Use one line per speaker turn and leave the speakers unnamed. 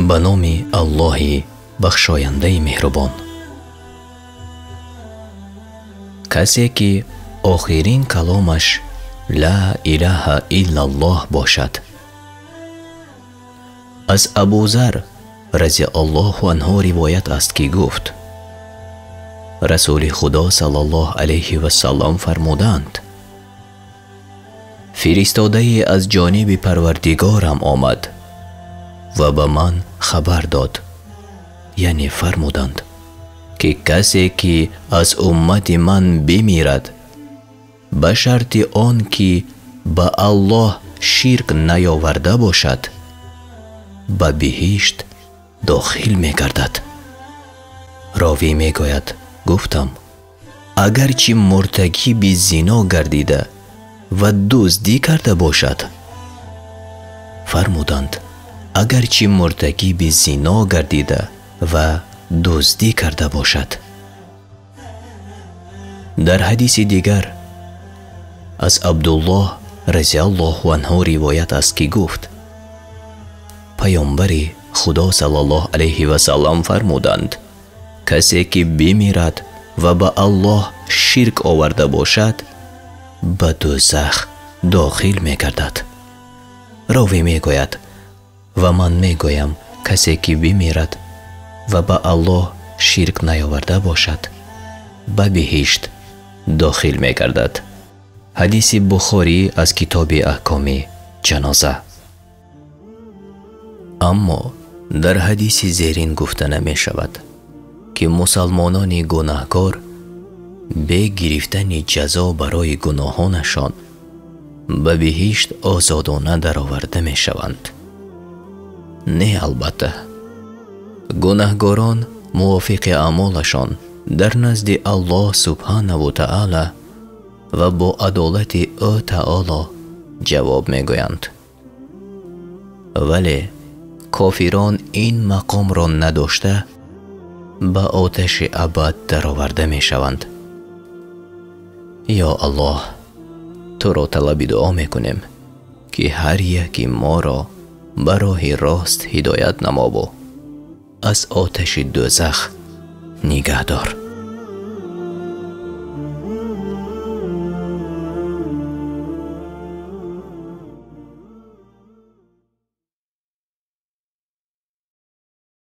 Ба номи Аллоҳи бахшояндаи меҳрубон. Касе ки охирин каломаш ла илаҳа иллаллоҳ бошад. Аз Абузар разиаллоҳу анҳу ривоят аст, ки гуфт: Расули Худо саллаллоҳу алайҳи вассалам фармуданд: фиристодае аз ҷониби Парвардигорам омад ва ба ман хабар дод, яъне фармуданд, ки касе ки аз уммати ман бимирад, ба шарти он ки ба Аллоҳ ширк наёварда бошад, ба биҳишт дохил мегардад. Ровӣ мегӯяд: гуфтам, агарчи муртакиби зино гардида ва дуздӣ карда бошад? Фармуданд, агарчи муртакиби зино гардида ва дуздӣ карда бошад. Дар ҳадиси дигар аз Абдуллоҳ разиаллоҳу анҳу ривоят аст, ки гуфт: Паёмбари Худо саллаллоҳу алайҳи васаллам фармуданд: касе ки бимирад ва ба Аллоҳ ширк оварда бошад, ба дӯзах дохил мегардад. Ровӣ мегӯяд: ва ман мегӯям, касе ки бимирад ва ба Аллоҳ ширк наёварда бошад, ба биҳишт дохил мегардад. Ҳадиси Бухорӣ аз китоби аҳкоми ҷаноза. Аммо дар ҳадиси зерин гуфта намешавад, ки мусалмонони гунаҳкор бе гирифтани ҷазо барои гуноҳонашон ба биҳишт озодона дароварда мешаванд. Не, албатта, гунаҳгорон мувофиқи аъмолашон дар назди Аллоҳ субҳанаву таъала ва бо адолати ӯ таоло ҷавоб мегӯянд. Вале кофирон ин мақомро надошта ба оташи абад дароварда мешаванд. Ё Аллоҳ, туро талаби дуо мекунем, ки ҳар яки моро ба роҳи рост ҳидоят намову аз оташи дӯзах нигаҳ дор.